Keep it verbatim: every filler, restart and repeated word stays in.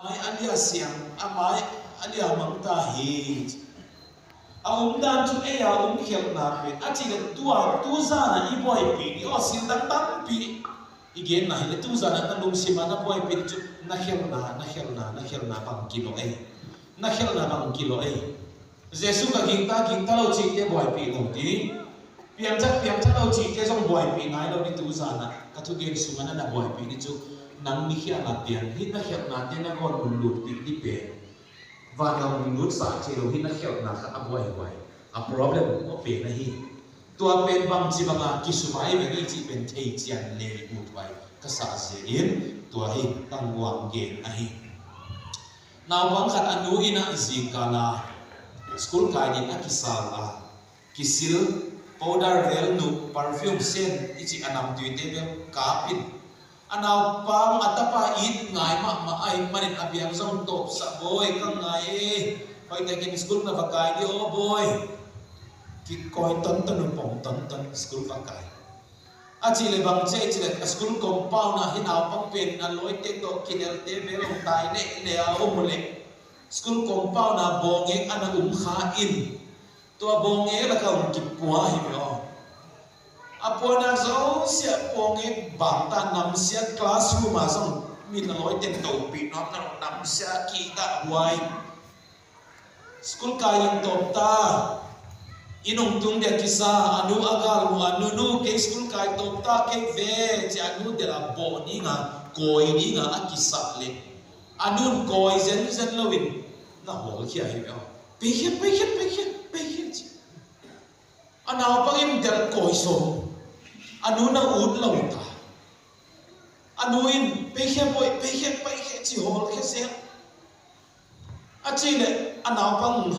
Mai a lia siang, a mai a lia mang ta hi. A umdan cu ei a um khialhna pen a cih le tua tuzan ah i buaipih ding aw, sil dang tampi i genna hi le tuzan ah na lungsim ah na buaipih ding cu na khialhna, na khialhna, na khialhna bang kilawh ei. Na khialhna bang kilawh ei. Jesuh ka gingta, gingta lo cihte buaipih lo ding. Piangthak, piangthak lo cihte zong buaipih nai lo ding tuzan ah. Ka thugen sungah na na buaipih ding cu nang ni khialhna piang hi, na khialhnate na gawn hun lutpih ding pen. Van a hun lut sa cia lo hi, na khialhna kha a buaihuai. A problem a pen ahi. Tua pen bangci banga kisumai ve ngei cih pen thei cian le i ut vai ka sa zia in tua hi tangguang gen ahi. Naupang khat a nu in a zingkal a school kai ding a kisal a kisil, powder vel nuh, perfume sen i cih a namtuite bel kap in a naupang a tapa it ngai mahmah ahih manin a biang zong tawpsah, bawi ka ngai e, hoihtakin school na va kai dih aw bawi. Kikawi tonton uh, pom tonton school va kai. A cih le bang ci a i cih le a school compound ah hi naupang pen a lawite tawh kinelte bel hong tai lehleh a om uh leh school compound ah bawngek a na um kha in tua bawngek lakah hong kipua hi ve aw. A puanak zosia bawngek bangta namsia classroom ah zong min a lawite topih nuam na lo namsia kihdah huai. School kai in tawp ta. Inn hong tung dia kisa, a nu a gal mu a, nunu kei school kai tawp ta kei ve ci a, a nu del a bawh dinga kawi dinga a kisah leh a nun kawi zenzen loin na hawlkhia hi ve aw. Peikhia, peikhia, peikhia, peikhia ci. A naupang in del kawi sawm. A nu na ut lo ta. A nu in peikhia bawi, peikhia, peikhia ci hawlkhia zel. A cih le a naupang